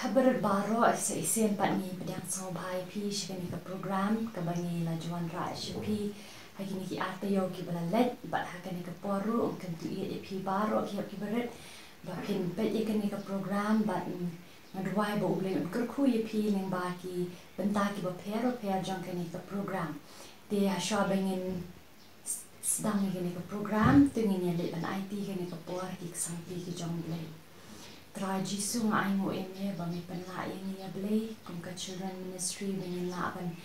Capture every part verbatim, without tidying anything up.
Khublei baroh, sa shisien pat ngi pdiang sngewbha ïa phi sha kane ka program kaba ngi la ju wanrah sha phi ha kine ki ar taïew kiba la leit, bad ha kane ka por ruh nga kyntu ïa phi baroh ki hep kiba rit ba phin peit ïa kane ka program, bad nga duwai ba U Blei un kyrkhu ïa phi lyngba ki bynta kiba pher bapher jong kane ka program. Te hashwa ba ngin sdang ïa kane ka program, to ngin ïa leit ban aiti ïa kane ka por ha ki ksangti ki jong U Blei. Trai Jisu, nga ainguh ïa me ba me pynlah ïa ngi, ïa Blei, kum ka Children Ministry, ba ngin lah ban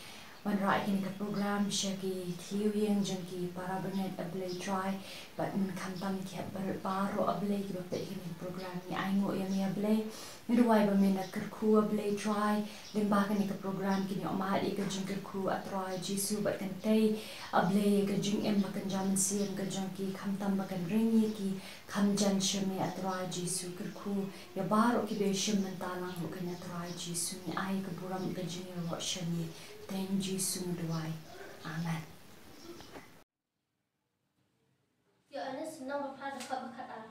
wanrah ïa kane ka program sha ki thliew ïing jong ki para bangeit, ïa Blei Trai, bad ngin khamtam ki hep baroh, ïa Blei, kiba peit ïa kane ka program. Ngi ainguh ïa me, ïa Blei, ngi duwai ba men da kyrkhu, ïa Blei Trai, lyngba kane ka program kin ïoh mad ïa ka jingkyrkhu, A Trai Jisu, bad kan tei, ïa Blei, ïa ka jingim ba kan jam mynsiem ka jong ki, khamtam ba kan ring ïa ki kham jan sha me, A Trai Jisu. Kyrkhu ïa baroh kiba shim bynta lang ruh, kan, A Trai Jisu. Ngi ai ka burom, ka jingïaroh sha me. Teng Jisu ngi duwai. Amen. Ïoannis lynnong ba phra, dkhot ba khatar.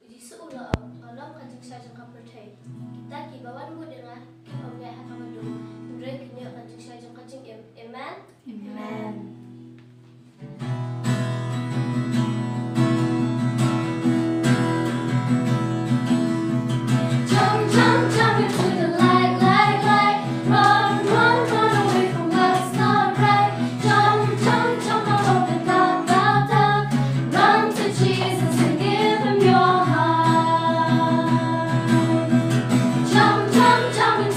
U Jisu u la ong, nga long ka jingshai jong ka pyrthei. Kita kiba wan bud ïa nga kim ym leh ha kaba dum, hynrei kin ïoh ka jingshai jong ka jingim. Amen. Amen. Jump, jump, jump into the light, light, light. Run, run, run away from what's not right. Jump, jump, jump out of the dark, dark, dark. Run to Jesus and give him your heart. Jump, jump, jump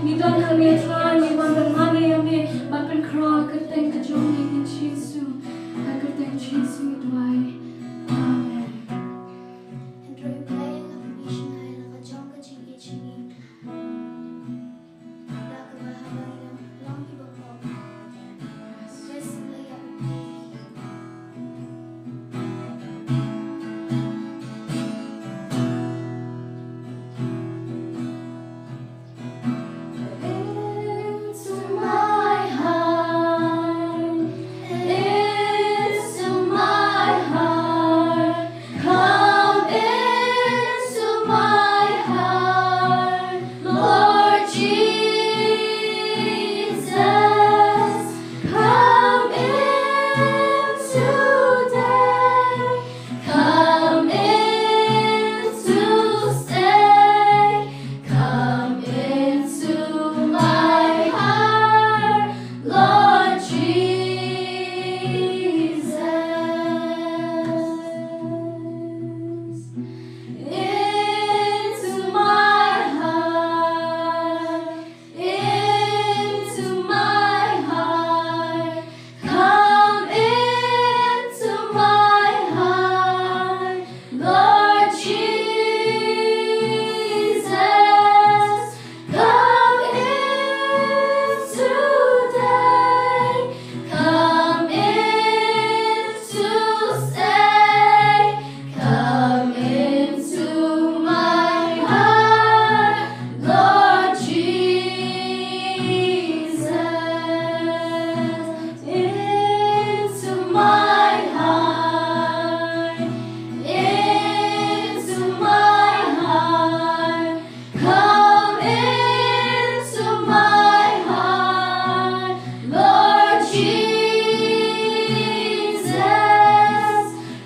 Ngi don hangne Trai, ngi wan ban mane ïa me, ban pynkhraw ha ka kyrteng ka jong me Jisu. Ha ka kyrteng Jisu ngi duwai. Amen. Hynrei U Blei la pynshai la ka jong ka jingïeit sha ngi. Da kaba haba ngi dang long kiba pop. Yes, Blei ïa U Blei. Into my heart, into my heart, come into my heart, Lord Jesus, come in today. Come in to stay, come into my heart, Lord Jesus. Into my heart, into my heart, come into my heart, Lord Jesus, come in today, come in to stay, come into my heart, Lord Jesus, into my heart, into my heart, come into my heart, Lord Jesus,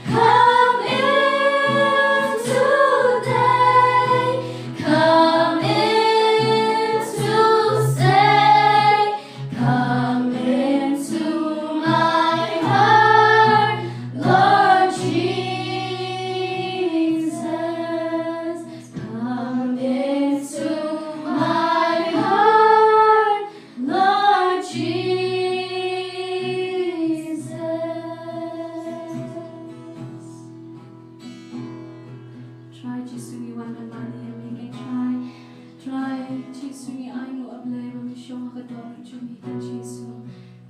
come in today, come in to stay, come into my heart, Lord Jesus, come into my heart, Lord Jesus. Trai Jisu ngi wan ban mane ïa me Trai. Trai Jisu ngi ainguh A Blei ba me shong ha ka dohnud jong ngi Jisu.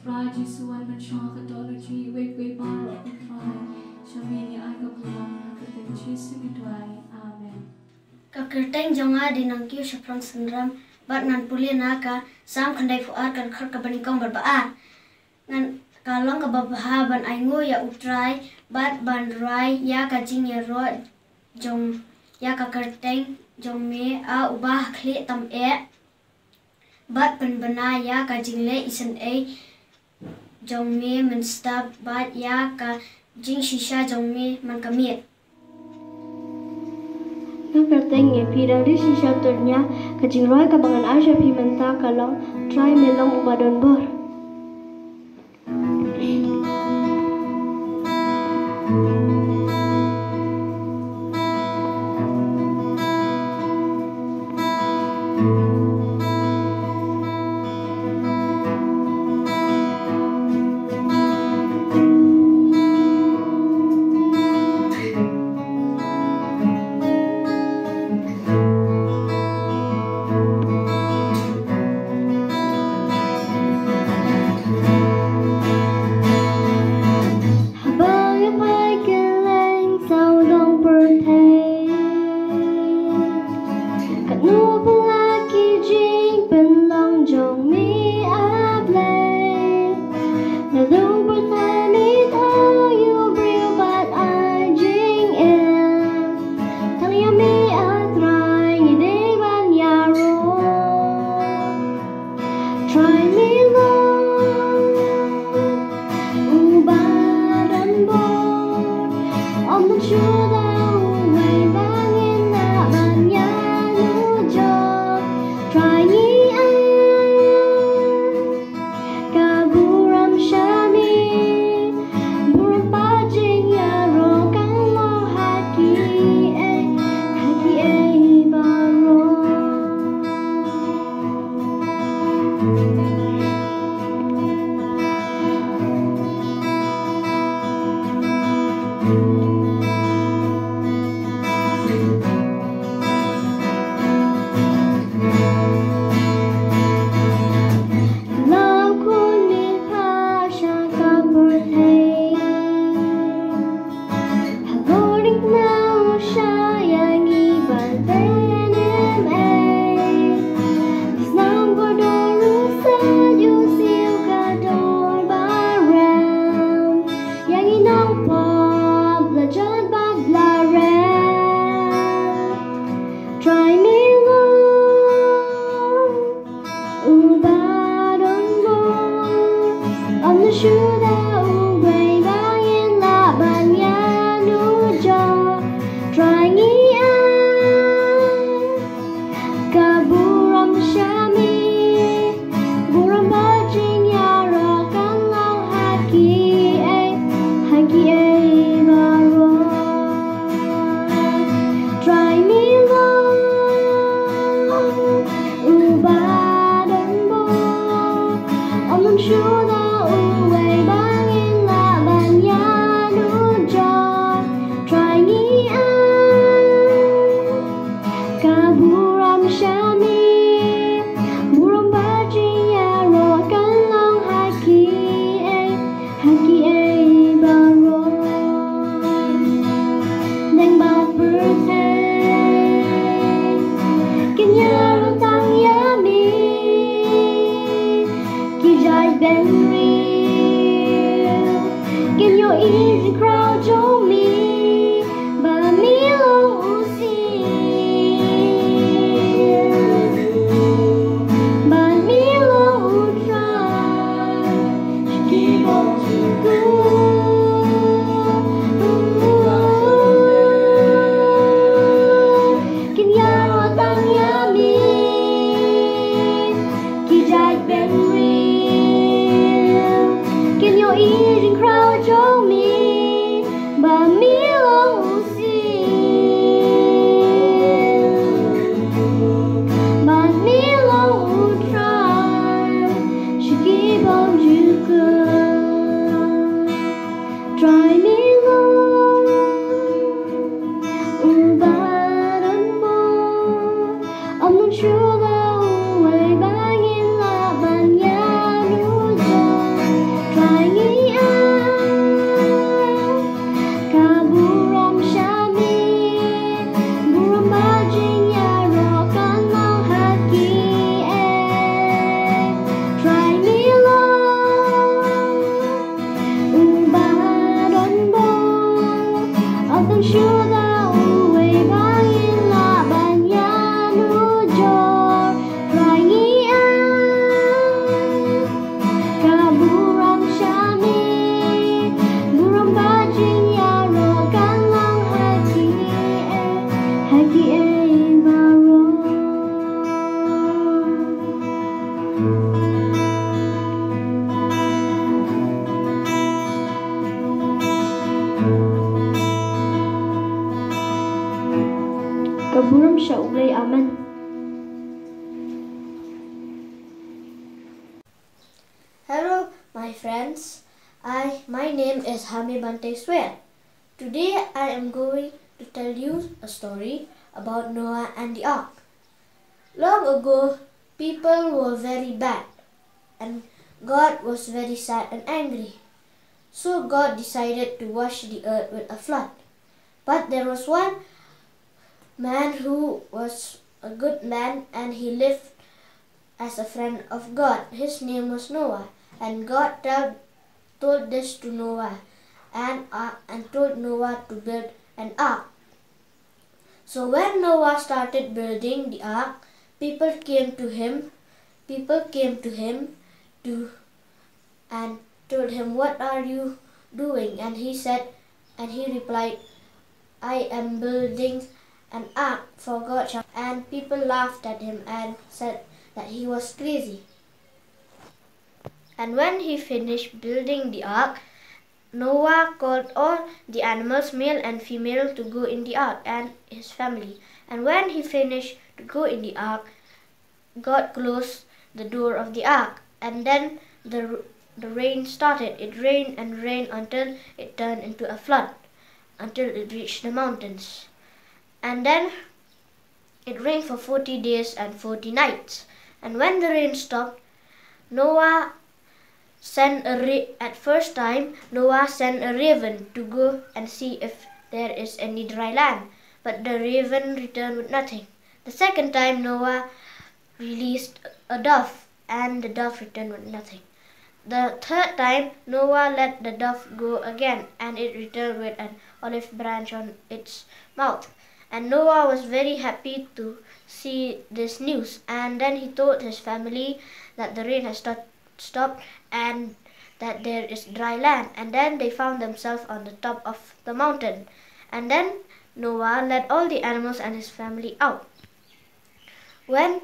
Trai Jisu wan ban shong ha ka dohnud jong ngi iwei pa iwei baroh Trai. Sha me ngi ai ka burom ha ka kyrteng Jisu ngi duwai. Amen. Ka kyrteng jong nga dei Nangkiew Shaphrang Synrem bad ngan pule na ka Salm khyndaiphew ar ka dkhot kaba nyngkong bad ba ar. Ngan, ka long kaba bha ban ainguh ïa U Trai bad ban rwai ïa ka jingïaroh jong, ïa ka kyrteng jong me, A Uba ha khlieh tam eh. Bad pynbna ïa ka jingleh isynei jong me mynstep bad ïa ka jingshisha jong me man ka miet. Ka kyrteng ïa phi da ri shisha. Tunia ka jingrwai kaba ngan ai sha phi mynta ka long Trai me long uba don bor. Burom sha U Blei, amen. Hello, my friends. I, my name is Hami Bante Swer. Today I am going to tell you a story about Noah and the ark. Long ago, people were very bad, and God was very sad and angry. So God decided to wash the earth with a flood. But there was one man who was a good man, and he lived as a friend of God. His name was Noah, and God tell, told this to Noah and, uh, and told Noah to build an ark. So when Noah started building the ark, people came to him, people came to him to and told him, "What are you doing?" And he said, and he replied, "I am building an ark for God." And people laughed at him and said that he was crazy. And when he finished building the ark, Noah called all the animals, male and female, to go in the ark and his family. And when he finished to go in the ark, God closed the door of the ark, and then the, the rain started. It rained and rained until it turned into a flood, until it reached the mountains. And then it rained for forty days and forty nights. And when the rain stopped, Noah sent a ra- at first time, Noah sent a raven to go and see if there is any dry land. But the raven returned with nothing. The second time, Noah released a dove, and the dove returned with nothing. The third time, Noah let the dove go again, and it returned with an olive branch on its mouth. And Noah was very happy to see this news. And then he told his family that the rain has stopped, stopped and that there is dry land. And then they found themselves on the top of the mountain. And then Noah let all the animals and his family out. When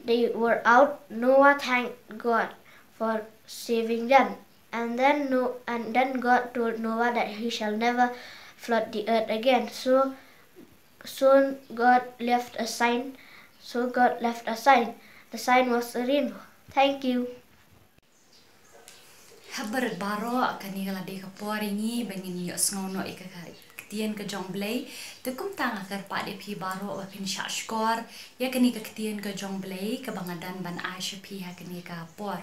they were out, Noah thanked God for saving them. And then no, and then God told Noah that he shall never flood the earth again. So soon God left a sign. So God left a sign. The sign was a rainbow. Thank you. Habar baroh, kane ka la dei ka por ïa ngi ba ngin ïoh sngew noh ïa ka, ka ktien ka jong Blei. Te kumta nga kyrpad ïa phi baroh ba phin shah shkor ïa kane ka ktien ka jong Blei kaba nga don ban ai sha phi ha kane ka por.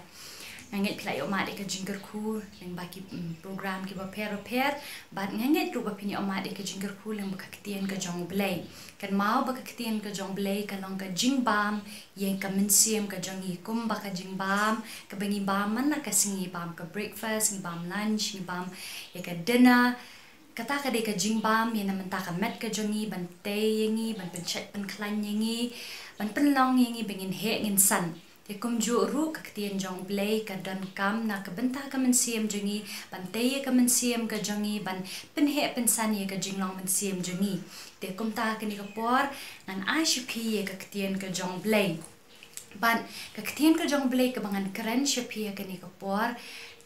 Nga ngeit phi la ïoh mad ïa ka jingkyrkhu lyngba ki, mm, program kiba pher bapher, bad nga ngeit ruh ba phin ïoh mad ïa ka jingkyrkhu lyngba ka ktien ka jong Blei. Kan mut ba ka ktien ka jong Blei ka long ka jingbam ïa ka mynsiem ka jong ngi, kumba ka jingbam kaba ngi bam man la ka sngi, bam ka breakfast, ngi bam lunch, ngi bam ïa ka dinner. Kata ka dei ka jingbam ïa na mynta ka met ka jong ngi, ban tei ïa ngi, ban pynshait pynkhlaiñ ïa ngi, ban pynlong ïa ngi ba ngin heh ngin san. Te kumjuh ruh ka ktien jong Blei ka donkam na ka bynta ka mynsiem jong ngi, ban tei ïa ka mynsiem ka jong ngi, ban pynheh pynsan ïa ka jinglong mynsiem jong ngi. Te kumta kane ka por ngan ai sha phi ïa ka ktien ka jong Blei. Bad ka ktien ka jong Blei kaba ngan kren sha phi ïa kane ka por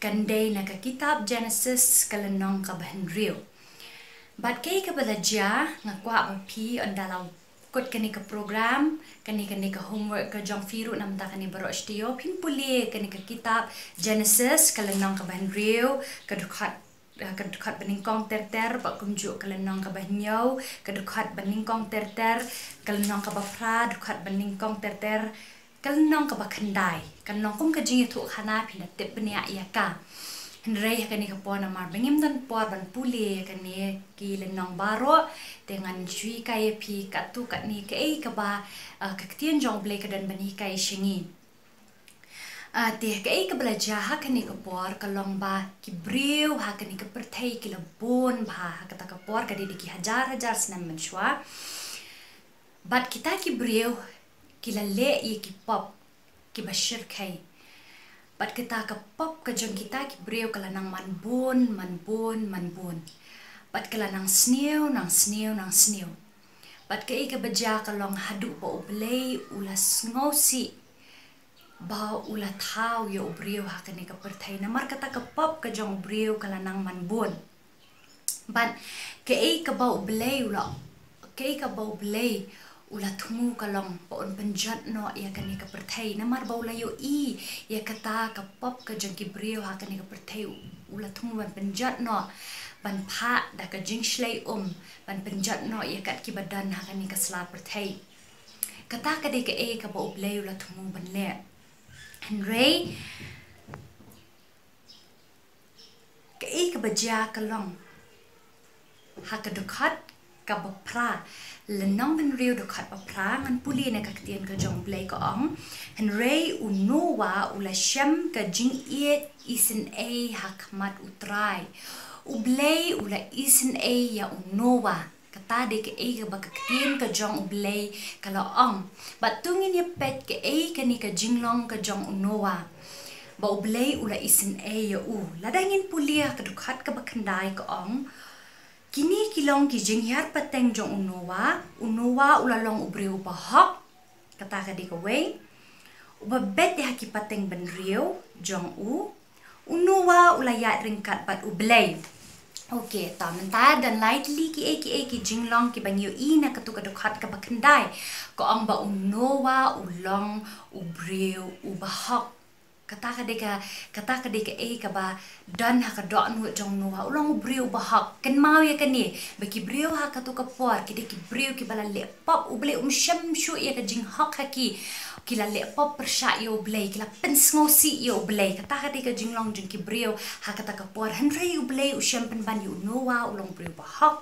kan dei na ka kitab Genesis ka lynnong kaba hynriew. Bad kaei kaba la jia, nga kwah ba phi ynda la kut kane ka program, kane, kane ka homework ka jong phi ruh na mynta kane baroh shi taïew, phin pule kane ka kitab Genesis ka lynnong kaba hynriew, ka dkhot, eh, ka dkhot ba nyngkong ter ter, bad kumjuh ka lynnong kaba hynñiew, ka dkhot ba nyngkong ter ter, ka lynnong kaba phra, dkhot ba nyngkong ter ter, ka lynnong kaba khyndai. Kan long kum ka jingïathuhkhana, phin da tip bniah ïa ka. Hynrei ha kane ka por namar ba ngim don por ban pule ïa kane ki lynnong baroh, te ngan shu hikai ïa phi katto katne kaei kaba, ah, ka ktien jong Blei ka don ban hikai sha ngi. Ah, te kaei kaba la jia ha kane ka por ka long ba ki briew ha kane ka pyrthei ki la bun bha ha kata ka por, ka dei da ki hajar hajar snem mynshuwa. Bad kita ki briew ki la leh ïa ki pop kiba shyrkhei. Bad kita ka pop ka jong kita ki briew ka la nang man bun, man bun, man bun. Bad ka la nang sniew, nang sniew, nang sniew. Bad kaei kaba jia ka long haduh ba U Blei u la sngewsih ba u la thaw ïa u briew ha kane ka pyrthei. Namar kata ka pop ka jong u briew ka la nang man bun. Bad kaei kaba U Blei u la, kaei kaba U Blei u la thmu ka long ba un pynjot noh ïa kane ka pyrthei, namar ba u la ïohi ïa kata ka pop ka jong ki briew ha kane ka pyrthei. U la thmu ban pynjot noh, ban phah da ka jingshlei um, ban pynjot noh ïa kat kiba don ha kane ka sla pyrthei. Kata ka dei kaei kaba U Blei u la thmu ban leh. Hynrei kaei kaba jia ka long, ha ka dkhot kaba phra, lynnong hynriew dkhot ba phra, ngan pule na ka ktien ka jong U Blei, ka ong: Hynrei u Noah u la shem ka jingïeit isynei ha khmat U Trai. U Blei u la isynei ïa u Noah. Kata dei kaei kaba ka ktien ka jong U Blei ka la ong. Bad to ngin ïa peit kaei kane ka jinglong ka jong u Noah, ba U Blei u la isynei ïa u. Lada ngin pule ha ka dkhot kaba khyndai, ka ong: Kine ki long ki jinghiar pateng jong u Noah. U Noah u la long u briew uba hok. Kata ka dei kawei. Uba beit ha ki pateng bynriew jong u. U Noah u la ïaid ryngkat bad U Blei. Okey, to mynta don lai tylli kiei kiei ki jinglong kiba ngi ïohi na katu ka dkhot kaba khyndai. Ka ong ba u Noah u long u briew uba hok. Kata ka dei ka, kata ka dei kaei kaba don ha ka dohnud jong u Noah. U long u briew uba hok. Kynmaw ïa kane, ba ki briew ha katu ka por ki dei ki briew kiba la leh pop. U Blei um shem shuh ïa ka jinghok ha ki. Ki la leh pop pyrshah ïa U Blei, ki la pynsngewsih ïa U Blei. Kata ka dei ka jinglong jong ki briew ha kata ka por. Hynrei U Blei u shem pynban ïa u Noah, u long u briew uba hok.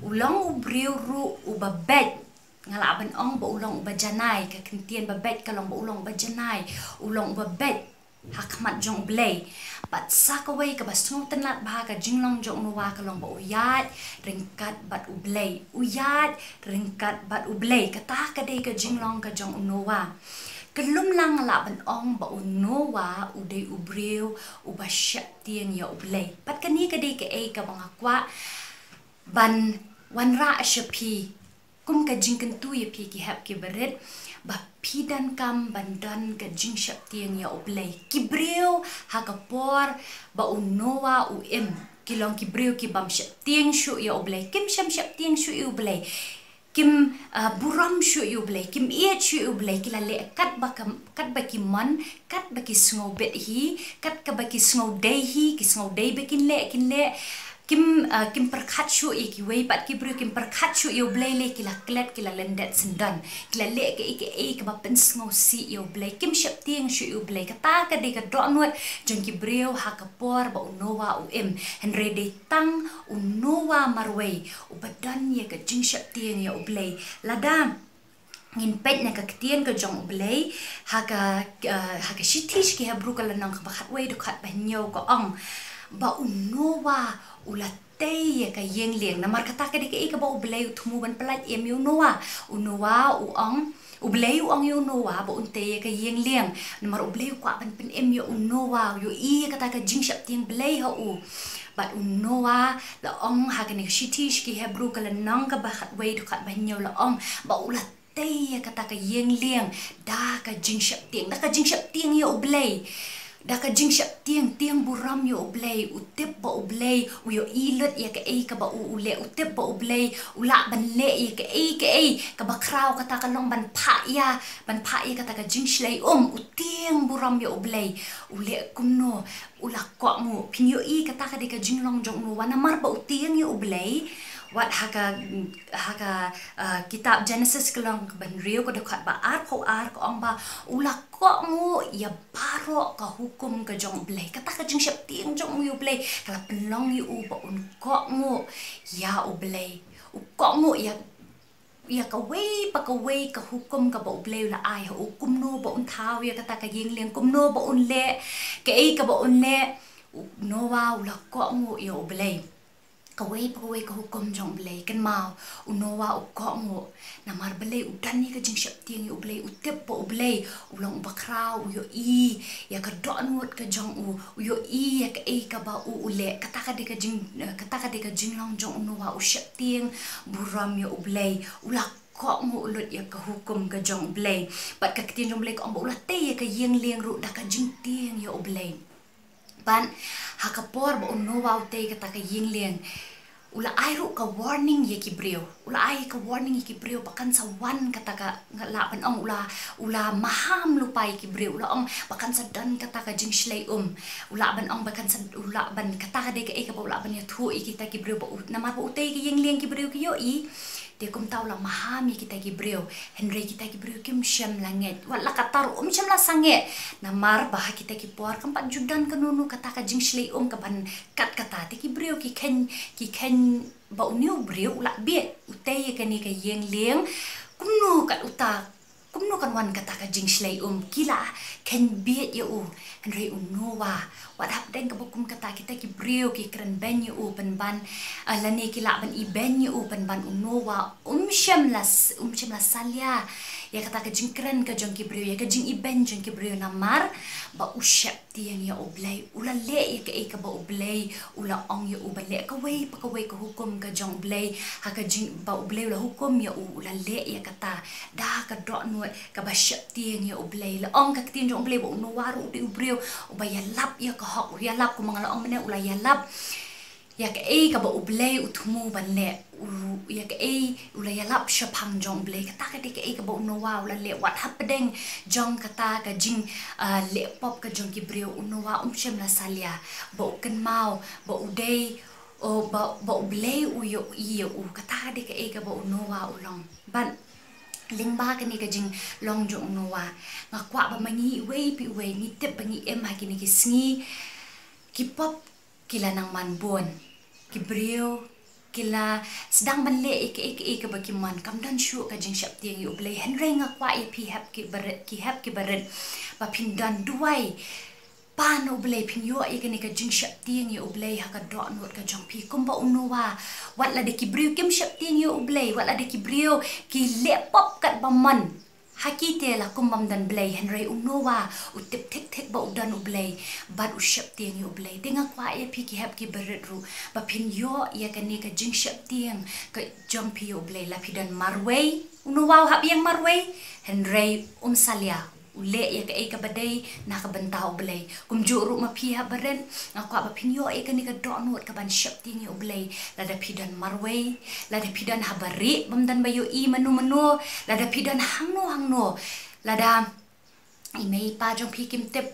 U long u briew ruh uba beit. Nga lah ban ong ba u long uba janai, ka kyntien ba beit ka long ba u long uba janai, u long uba beit ha khmat jong U Blei. Bad sa kawei kaba sngewtynnad bha ha ka jinglong jong u Noah ka long ba u ïaid ryngkat bad U Blei. U ïaid ryngkat bad U Blei. Kata ka dei ka jinglong ka jong u Noah. Ka lum lang nga lah ban ong ba u Noah u dei u briew uba sheptieng ïa U Blei. Bad kane ka dei kaei kaba nga kwah ban wanrah sha phi kum ka jingkyntu ïa phi ki hep ki barit, ba phi donkam ban don ka jingsheptieng ïa U Blei. Ki briew ha ka por ba u Noah u im, ki long ki briew ki bym sheptieng shuh ïa U Blei, kim shym sheptieng shuh ïa U Blei, kim, ah, burom shuh ïa U Blei, kim ïeit shuh ïa U Blei, ki la leh kat ba ka, kat ba ki mon, kat ba ki sngewbit hi, kat kaba ki sngewdei hi, ki sngewdei ba kin leh, kin leh, kim, ah, kim pyrkhat shuh ïa kiwei pat ki briew, kim pyrkhat shuh ïa U Blei lei, ki la klet, ki la lyndet syndon, ki la leh kaei kaei kaba pynsngewsih ïa U Blei, kim sheptieng shuh ïa U Blei. Kata ka dei ka dohnud jong ki briew ha ka por ba u Noah u im. Hynrei dei tang u Noah marwei uba don ïa ka jingsheptieng ïa U Blei. Lada ngin peit na ka ktien ka jong U Blei, ha ka, eh, ha ka shithi sha ki Hebru ka lynnong kaba khatwei dkhot ba hynñiew ka ong ba u Noah u la tei ïa ka ïing lieng. Namar kata ka dei kaei kaba U Blei u thmu ban pyllait im ïa u Noah. U Noah u ong, U Blei u ong ïa u Noah ba un tei ïa ka ïing lieng. Namar U Blei u kwah ban pynim ïa u Noah, u ïohi ïa kata ka jingsheptieng Blei ha u. Bad u Noah la ong ha kane ka shithi sha ki Hebru ka lynnong kaba khatwei dkhot ba hynñiew la ong ba u la tei ïa kata ka ïing lieng da ka jingsheptieng, da ka jingsheptieng ïa U Blei. Da ka jingsheptieng, tieng burom ïa U Blei, u tip ba U Blei u ïohi lut ïa kaei kaba u, u leh, u tip ba U Blei u lah ban leh ïa kaei kaei kaba khraw, kata ka long ban phah ïa, ban phah ïa kata ka jingshlei um, u tieng burom ïa U Blei. U leh kumno? U la kohnguh. Phin ïohi kata ka dei ka jinglong jong u Noah namar ba u tieng ïa U Blei. Wat ha ka, ha ka, ah, kitab Genesis ka lynnong kaba hynriew ka dkhot ba arphew ar ka ong ba u la kohnguh ïa baroh ka hukum ka jong U Blei. Kata ka jingsheptieng jong u ïa U Blei ka la pynlong ïa u ba un kohnguh ïa U Blei. U kohnguh ïa, ïa kawei pa kawei ka hukum kaba U Blei u la ai ha u, kumno ba un thaw ïa kata ka ïing lieng, kumno ba un leh kaei kaba un leh. U Noah u la kohnguh ïa U Blei. Kawei pa kawei ka hukum jong U Blei. Kynmaw, u Noah u kohnguh namar balei? U don ïa ka jingsheptieng ïa U Blei, u tip ba U Blei u long uba khraw, u ïohi ïa ka dohnud ka jong u, u ïohi ïa kaei kaba u, u leh. Kata ka dei ka jing, kata ka dei ka jinglong jong u Noah, u sheptieng burom ïa U Blei. U la kohnguh lut ïa ka hukum ka jong U Blei. Bad ka ktien jong U Blei ka ong ba u la tei ïa ka ïing lieng ruh da ka jingtieng ïa U Blei. Bad ha ka por ba u Noah u tei kata ka ïing lieng, U la ai ruh ka warning ïa ki briew. U la ai ka warning ïa ki briew ba kan sa wan kata ka, nga lah ban ong, u la, u la maham lypa ïa ki briew. U la ong ba kan sa don kata ka jingshlei um. U lah ban ong ba kan sa, u lah ban, kata ka dei kaei kaba u lah ban ïathuh ïa kita ki briew ba u, namar ba utei ka ïing lieng ki briew ki ïohi. Te kumta u la maham ïa kita ki briew. Hynrei kita ki briew kim shym la ngeit. Wat la katta ruh um shym la sangeh. Namar ba ha kita ki por kam pat ju don kano kano kata ka jingshlei um kaban kat kata. Te ki briew ki kheiñ, ki kheiñ ba une u briew u la bieit. Utei ïa kane ka ïing lieng. Kumno kat uta, kumno kan wan kata ka jingshlei um? Ki la kheiñ bieit ïa u. Hynrei u Noah, wat hapdeng kaba kum kata, kita ki briew ki kren beiñ ïa u pynban, ah, lane ki lah ban ibeiñ ïa u pynban, u Noah um shym la s-, um shym la salia ïa kata ka jingkren ka jong ki briew, ïa ka jingibeiñ jong ki briew, namar ba u sheptieng ïa U Blei. U la leh ïa kaei kaba U Blei u la ong ïa u ban leh. Kawei pa kawei ka hukum ka jong U Blei, ha ka jing ba U Blei u la hukum ïa u, u la leh ïa kata da ka dohnud kaba sheptieng ïa U Blei. La ong ka ktien jong U Blei ba u Noah ruh u dei u briew uba ïalap ïa ka hok, u ïalap, kumba nga la ong mynne, u la ïalap ïa kaei kaba U Blei u thmu ban leh, u, ïa kaei u la ïalap shaphang jong U Blei. Kata ka dei kaei kaba u Noah u la leh. Wat hapdeng jong kata ka jing, ah, leh pop ka jong ki briew, u Noah um shym la salia, ba u kynmaw ba u dei, o, ba, ba U Blei u ïohi ïa u. Kata ka dei kaei kaba u Noah u long. Bad lyngba kane ka jinglong jong u Noah, nga kwah ba ma ngi iwei pa iwei ngi tip ba ngi im ha kine ki sngi, ki pop ki la nang man bun. Ki briew ki la sdang ban leh ïa kaei kaei kaba ki mon. Kam don shuh ka jingsheptieng ïa U Blei. Hynrei nga kwah ïa phi hep ki barit, ki hep ki barit, ba phin don duwai. Pan U Blei, phin ïoh ïa kane ka jingsheptieng ïa U Blei ha ka dohnud ka jong phi. Kumba u Noah, wat lada ki briew kim sheptieng ïa U Blei, wat lada ki briew ki leh pop katba mon ha ki te la kum bym don Blei, hynrei u Noah u tip thik thik ba u don U Blei bad u sheptieng ïa U Blei. Te nga kwah ïa phi ki hep ki barit ruh ba phin ïoh ïa kane ka jingsheptieng ka jong phi ïa U Blei. La phi don marwei, u Noah u hap ïeng marwei, hynrei um salia, u leh ïa kaei kaba dei na ka bynta U Blei. Kumjuh ruh ma phi hep barit, nga kwah ba phin ïoh ïa kane ka dohnud kaban sheptieng ïa U Blei. Lada phi don marwei, lada phi don ha barieh bym don ba ïohi mano mano, lada phi don hangno hangno, lada i mei i pa jong phi kim tip,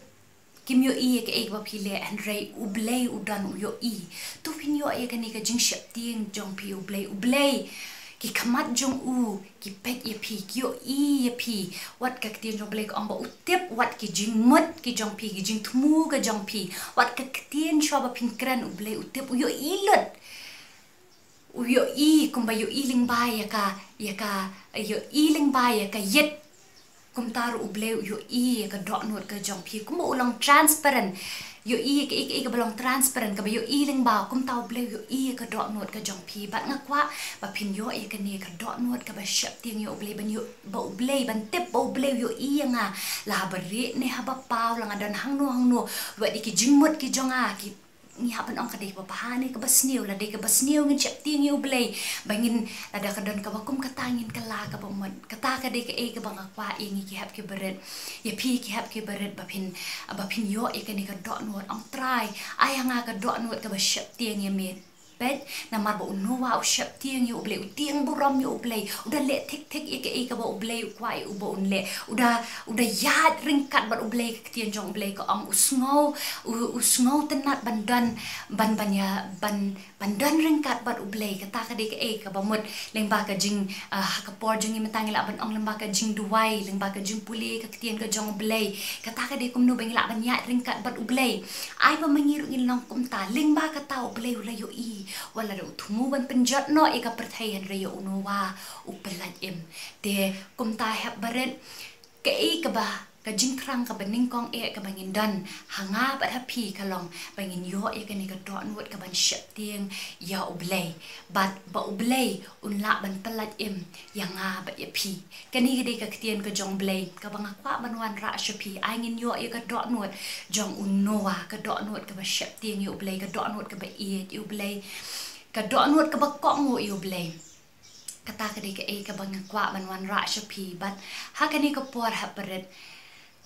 kim ïohi ïa kaei kaba phi leh, hynrei U Blei u don, u ïohi. To phin ïoh ïa kane ka jingsheptieng jong phi ïa U Blei. U Blei, ki khmat jong u ki peit ïa phi, ki ïohi ïa phi. Wat ka ktien jong U Blei ka ong ba u tip wat ki jingmut ki jong phi, ki jingthmu ka jong phi. Wat ka ktien shuwa ba phin kren, U Blei u tip, u ïohi lut. U ïohi kumba ïohi lyngba ïa ka, ïa ka, ïohi lyngba ïa ka ïit. Kumta ruh U Blei u ïohi ïa ka dohnud ka jong phi. Kumba u long transparent, ïohi ïa kaei kaei kaba long transparent, kaba ïohi lyngba, kumta U Blei u ïohi ïa ka dohnud ka jong phi. Bad nga kwah ba phin ïoh ïa kane ka dohnud kaba sheptieng ïa U Blei, ban ïoh ba U Blei, ban tip ba U Blei u ïohi ïa nga. La ha barieh ne ha bapaw, la nga don hangno hangno, wat ïa ki jingmut ki jong nga, ki, ngi hap ban ong ka dei kaba bha ne kaba sniew. La dei kaba sniew ngin sheptieng ïa U Blei, ba ngin, lada ka don kaba kum kata ngin kylla kaba mut. Kata ka dei kaei kaba nga kwah ïa ngi ki hep ki barit, ïa phi ki hep ki barit, ba phin, ba phin ïoh ïa kane ka dohnud. Ong Trai, ai ha nga ka dohnud kaba sheptieng ïa me. Peit, namar ba u Noah u sheptieng ïa U Blei, u tieng burom ïa U Blei, u da leh thik thik ïa kaei kaba U Blei u kwah ïa u ba un leh. U da, u da ïaid ryngkat bad U Blei. Ka ktien jong U Blei ka ong u sngew, u, u sngewtynnat ban don, ban, ban ïa, ban, ban don ryngkat bad U Blei. Kata ka dei kaei kaba mut lyngba ka jing, ah, ha ka por jong ngi mynta ngi lah ban ong lyngba ka jingduwai, lyngba ka jingpule ka ktien ka jong U Blei. Kata ka dei kumno ba ngi lah ban ïaid ryngkat bad U Blei. Ai ba ma ngi ruh ngin long kumta, lyngba kata U Blei u la ïohi. Wat lada u thmu ban pynjot noh ïa ka pyrthei, hynrei ïa u Noah u pyllait im. Te kumta hep barit, kaei kaba, ka jingthrang kaba nyngkong eh kaba ngin don ha nga bad ha phi ka long ba ngin ïoh ïa kane ka dohnud kaban sheptieng ïa U Blei, bad ba U Blei un lah ban pyllait im ïa nga bad ïa phi. Kane ka dei ka ktien ka jong U Blei kaba nga kwah ban wanrah sha phi. Ai ngin ïoh ïa ka dohnud jong u Noah, ka dohnud kaba sheptieng ïa U Blei, ka dohnud kaba ïeit ïa U Blei, ka dohnud kaba kohnguh ïa U Blei. Kata ka dei kaei kaba nga kwah ban wanrah sha phi. Bad ha kane ka por hep barit,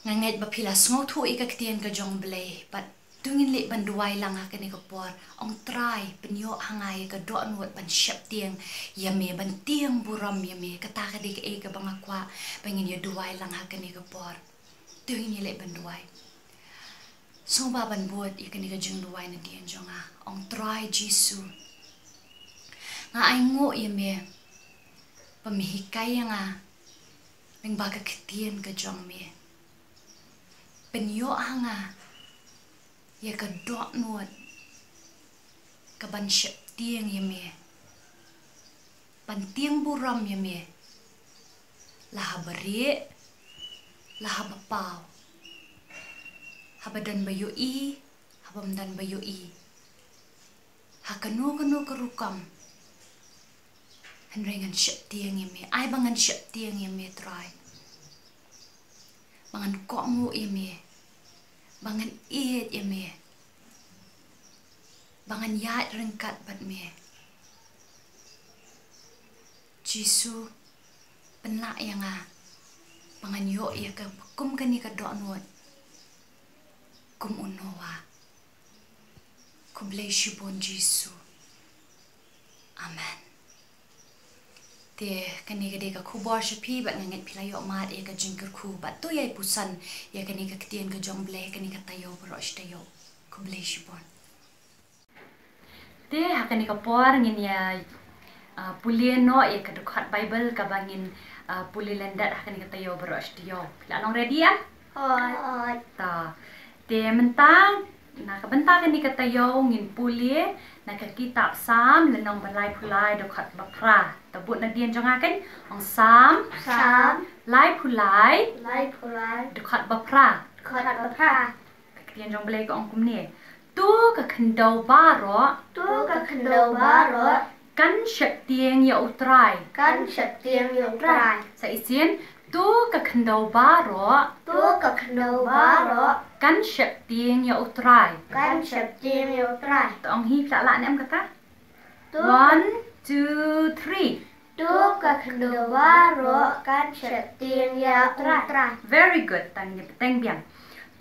nga ngeit ba phi la sngewthuh ïa ka ktien ka jong U Blei, bad To ngin leit ban duwai lang ha kane ka por. Ong Trai, pynïoh ha nga ïa ka dohnud ban sheptieng ïa me, ban tieng burom ïa me. Kata ka dei kaei kaba nga kwah ba ngin ïa duwai lang ha kane ka por. To ngin ïa leit ban duwai. Sngewbha ban bud ïa kane ka jingduwai na dien jong nga. Ong Trai Jisu, nga ainguh ïa me ba me hikai ïa nga lyngba ka ktien ka jong me. Pynïoh ha nga ïa ka dohnud ka ban sheptieng ïa me, ban tieng burom ïa me, la haba rieh, la haba paw, haba don ba ïohi, haba ym don ba ïohi, ha kano kano ka rukom. Hynrei ngan sheptieng ïa me, ai ba ngan sheptieng ïa me Trai. Ba ngan kohnguh ïa me, ba ngan ïeit ïa me, ba ngan ïaid ryngkat bad me. Jisu, pynlah ïa nga ba ngan ïoh ïa ka kum kane ka dohnud kum u Noah. Khublei shibun Jisu. Amen. Te kane ka dei ka khubor sha phi bad nga ngeit phi la ïoh mad ïa ka jingkyrkhu bad to ïai puson ïa kane ka ktien ka jong U Blei ha kane ka taïew baroh shi taïew. Khublei shibun. Te ha kane ka por ngin ïa, ah, pule noh ïa ka dkhot Baibl kaba ngin, ah, pule lyndet ha kane ka taïew baroh shi taïew. Phi la long ready em? Hooid. To. Te mynta na ka bynta kane ka taïew ngin pule na ka kitab Salm lynnong ba laiphew lai dkhot ba phra. To bud na dien jong nga kan, ong Salm. Salm. Laiphew lai. Laiphew lai. Dkhot ba phra. Dkhot ba phra. Ka ktien jong U Blei ka ong kumne. To ka khyndew baroh. To ka khyndew baroh. Kan sheptieng ïa U Trai. Kan sheptieng ïa U Trai. Sa shisien. To ka khyndew baroh. To ka khyndew baroh. Kan sheptieng ïa U Trai. Kan sheptieng ïa U Trai. To ong hi, phi la lah ne em kata? To. One, two, three. To ka khyndew baroh kan sheptieng ïa U Trai. Very good, tang ïa bteng biang.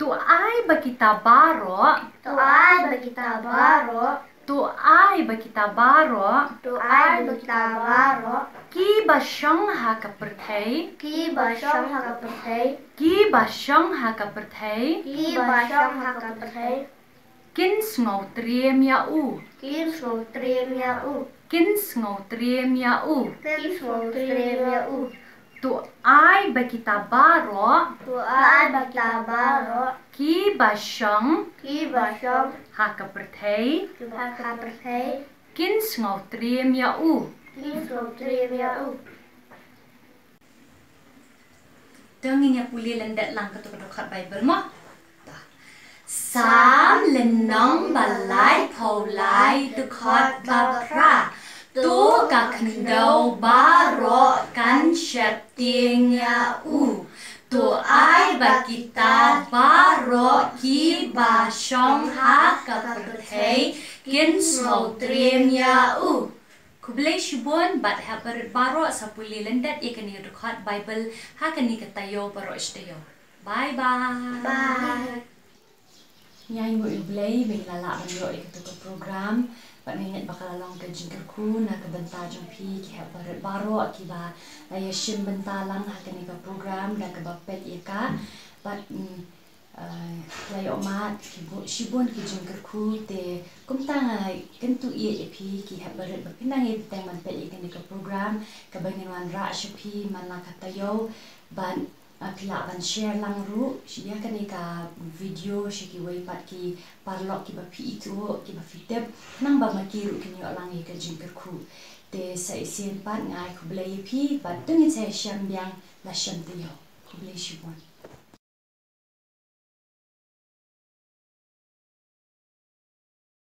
To ai ba kita baroh. To ai ba kita baroh. To ai ba kita baroh. To ai ba kita baroh. Kiba shong ha ka pyrthei. Kiba shong ha ka pyrthei. Kiba shong ha ka pyrthei. Kiba shong ha ka pyrthei. Kin sngewtriem ïa u. Kin sngewtriem ïa u. Kin sngewtriem ïa u. Kin sngewtriem ïa u. To ai ba kita baroh. To ai ba kita baroh. Kiba shong. Kiba shong. Ha ka pyrthei. Ha ka pyrthei. Kin sngewtriem ïa u. Kin sngewtriem ïa u. To ngin ïa pule lyndet lang kato ka dkhot Baibl mo. Salm lynnong ba laiphew lai dkhot ba phra. To ka khyndew baroh kan sheptieng ïa u. To ai ba kita baroh kiba shong ha ka pyrthei kin sngewtriem ïa u. Khublei shibun bad hep barit baroh sa pule lyndet ïa kane ka dkhot Baibl ha kane ka taïew baroh shi taïew. Bye bye. Bye. Ngi ainguh ïa U Blei ba ngi la lah ban ïoh ïa kato ka program bad ngi ngeit ba ka la long ka jingkyrkhu na ka bynta jong phi ki hep barit baroh kiba la ïa shim bynta lang ha kane ka program da kaba peit ïa ka bad, mm, Ah, la ïoh mad ki bu-, shibun ki jingkyrkhu te kumta nga kyntu ïa phi ki hep barit ba phin nang ïa bteng ban peit ïa kane ka program kaba ngin wanrah sha phi man la ka taïew bad, ah, phi lah ban share lang ruh ïa kane ka video sha kiwei pat ki paralok kiba phi ithuh kiba phi tip nang ba ma ki ruh kin ïoh lang ïa ka jingkyrkhu. Te sa shisien pat nga ai khublei ïa phi bad to ngin sa ïashem biang la shem taïew. Khublei shibun.